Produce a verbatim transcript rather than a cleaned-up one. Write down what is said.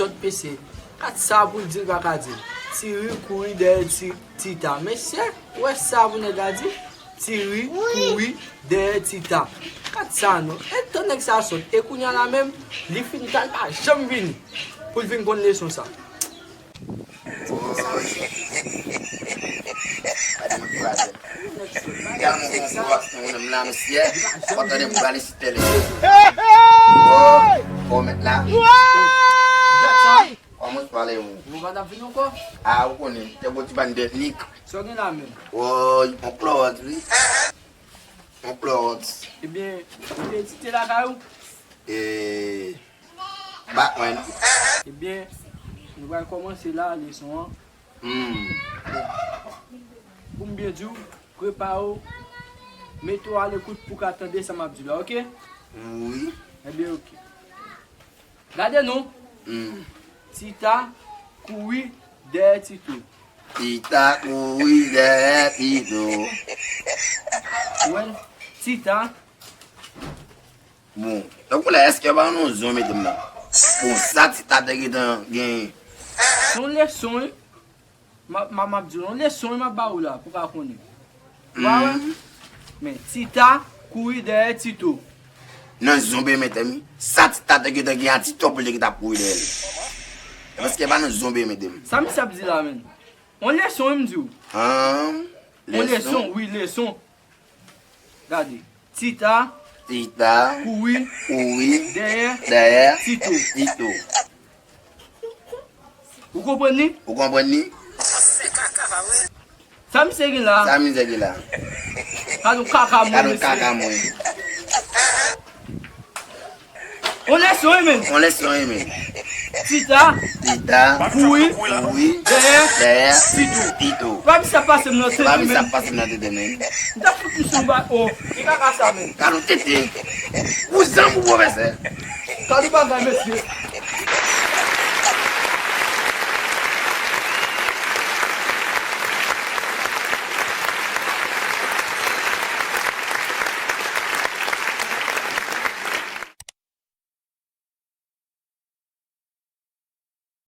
Sòt pese. Gad sa pou l di l pa ka di l. Tiri kouri dèyè ti, Tita. Mesye, ou wè sa pou nèg la di? Tiri kouri dèyè Tita. Gad sa non. E tan nèg sa sòt. E kounye a la menm, li fin ta l pa janm vini. Pou l vin konn leson sa. Gade yon fraze. Gade yon bon pwòs nan mwen la, mesye. Ou tande m prale site l. Oh, oh, mèt la. Kòman w pale ou? Ou pa t ap vini ankò? Ah, ou konnen, te gwo ti bann tèknik. Sa w gen la menm? Woy, on klòt, wi. On klòt. Ebyen, ou te di te lakay ou? E, Batman. Ebyen, nou pral kòmanse la, leson an. Hmm. Pou m byen di w, prepare w, mete w alekout pou w ka tande sa m ap di w la, oke? Wi. Ebyen, oke. Gade non. Hmm. Tita kouri dèyè Tito. Tita kouri dèyè Tito. Ou wè l? Tita. Bon, donk ou la, èske pa nou zon mete m nan? Bon, sa Tita te gentan gen. Se yon leson, wi. M ap, m ap, m ap di w, yon leson, wi, m ap ba ou la, pou w ka konnen. Ou pa wè? Mhm. Men, Tita kouri dèyè Tito. Nan zon Bemen tèm, wi. Sa Tita te gentan gen a Tito pou l te gentan ap kouri dèyè l. Paske pa nan zon Bemen tèm. Sa misye ap di la, menm? Yon leson, wi, m di w. An, yon leson? Leson, wi, leson. Gade. Tita. Tita. Kouri. Kouri. Dèyè. Dèyè. Tito. Tito. Ou konprann li? Ou konprann li? Sa misye gen la? Sa misye gen la? Gade yon kaka mwen, mesye. Gade yon kaka mwen. On leson, wi, menm. On leson, wi, menm. Tita. Tita. Kouri. Kouri. Dèyè. Dèyè. Tito. Tito. Pa misye ap pase m nan tete, menm. Pa misye ap pase m nan tete, menm. M ta fout misye yon ba, oh, ki kaka sa, menm. Gade yon tete. Ou zanmi ou pwofesè. Gade yon bagay, mesye.